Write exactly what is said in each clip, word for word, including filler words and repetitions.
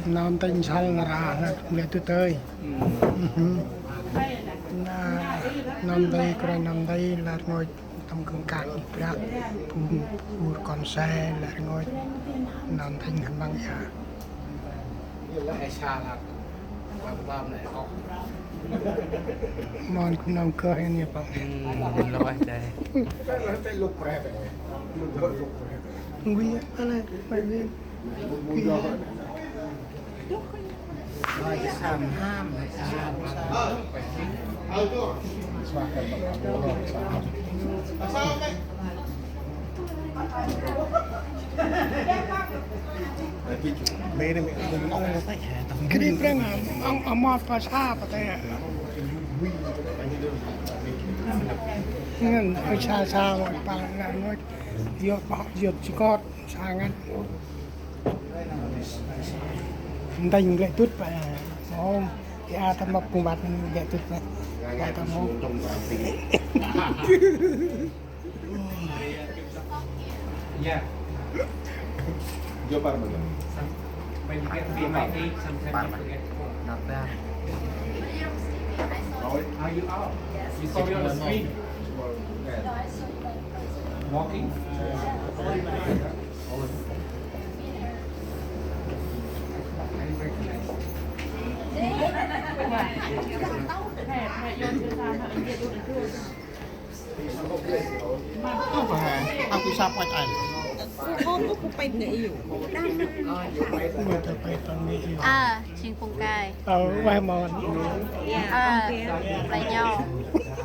Nau ntĭnh săl nar aơ, lĕ tŭ tơi. Nau ntĭnh, kôranh nau ntĭnh, lĕ rngôch tâm gŭ kah i brak, bu, bu kon se, lĕ rngôch nau ntĭnh hăn măng ya. Mon kŭm nau gơh ini, Păng. Nguy, ala, nguy. Kri prăng, ang, ang, amat pa sa pa te. Ngăn, ôi, sa, sa, pa, ngăn, ngăn, yot, yot, chikot, sa, ngăn. Ntĭnh lĕ tŭt pa. Ôm, ya, ta mâp kŭm băt lĕ tŭt pa. Ya, ta mâp. Yeah. Yo, Parma. Some, when you get to be my age, sometimes you forget. Not bad. How you are? You saw me on the screen. Walking. Aku sap ai. Ơ, jêng Pŭng Kai. Ơ, ueh mon. Ơ, Play Nho.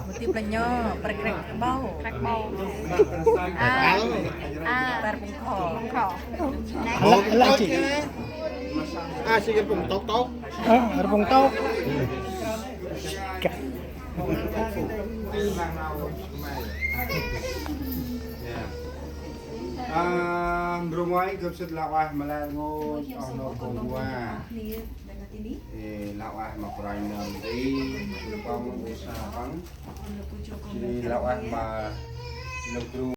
Mati Play Nho, Prek Prek Bau. Prek Bau. Ơ, ơ, Pŭng Kho. Pŭng Kho. Ala, ala, cik. A, si Pŭng Tok Tok. Ơ, Pŭng Tok. A, ndrung ueh gâp sĭt lah ueh ma lĕ rngôch, oh nô kông wa. Ê, lah ueh ma kôranh nơm nti, păng usa păng. Ê, lah ueh ma lôk ndrung.